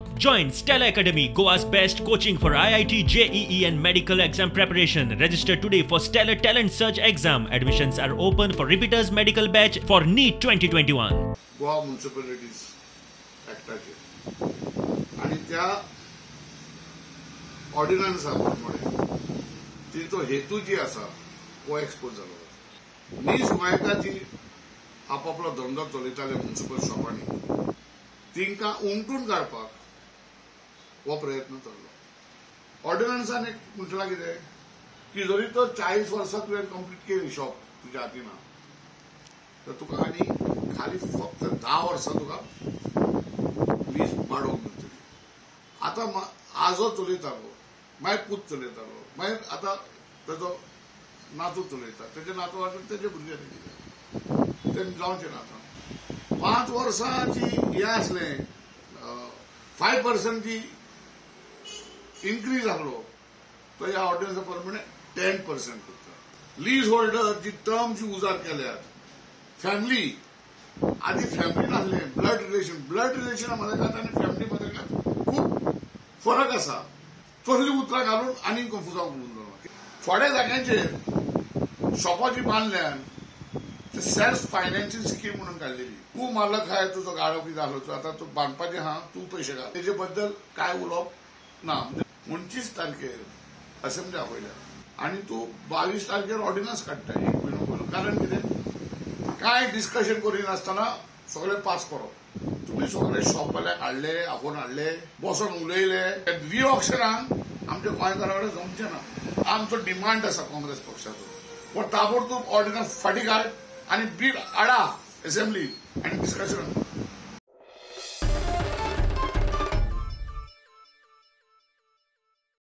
Join Stella Academy, Goa's best coaching for IIT, JEE and medical exam preparation. Register today for Stellar Talent Search exam. Admissions are open for repeaters medical batch for NEET 2021. Goa municipalities ऍक्टाचेर आनी त्या ऑर्डिनन्सा प्रमाणे तिचो हेतू जी आसा हो expose जालो. नीज गोंयकार जी आपापलो धंदो चलयताले म्युनिसिपल शॉपांनी तिंकां उमटून काडपाक हो प्रयत्न चल्लो. ऑर्डिनन्सान एक म्हटलां कितें की जरी तर 40 वर्सां तुवें कंप्लीट केली शॉप तुज्या हातीन तर तुका आनी खाली फक्त 10 वर्सां तुका लीज वाडोवंक मेळटली. आतां आजो चलयतालो, मागीर पूत चलयतालो, मागीर आतां ताजो नातू चलयता, तेजे नातू आतां तेजे भुरगे ते जावचें ना. आतां 5 वर्सांची हें आसलें 5% जी इन्क्रीज आसलो तो ह्या ऑर्डिनन्सा प्रमाणे 10% करता. लीज होल्डर जी टर्म जी उजार केल्यात फॅमिली, आदी फॅमिली नासलें, ब्लड रिलेशन, ब्लड रिलेशना मदीं आनी फॅमिली मदीं खूब फरक आसा. कसलीं उतरां घालून आनी कंफ्युजांव करून दवरलां. थोड्या जाग्यांचेर शॉपां जी बांदल्यान ते सेल्फ फायनान्सींग स्कीम म्हणून काडलेली. तूं मालक आहाय, तुजो गाडो कितें आसलो तो आतां तूं बांदपाचें आहा, तूं पयशे घाल, तेजे बद्दल कांय उलोवप ना. 29 तारखेर असेंब्ली आपयल्या आनी तूं 22 तारखेर ऑर्डिनन्स काडटा एक म्हयनो पयलो. कारण कितें, कांय डिस्कशन करिनासतना सगळें पास करप. तुमी सगळे शॉपवाल्यांक हाडले, आपोवन हाडले, बसोन उलयले. रिऑक्शनाक आमच्या गोंयकारा कडेन जमचें ना. आमचो डिमांड आसा काँग्रेस पक्षाचो, पण ताबडतोब ऑर्डिनन्स फाटीं काड आनी बील हाडा असेंब्ली आनी डिस्कशन.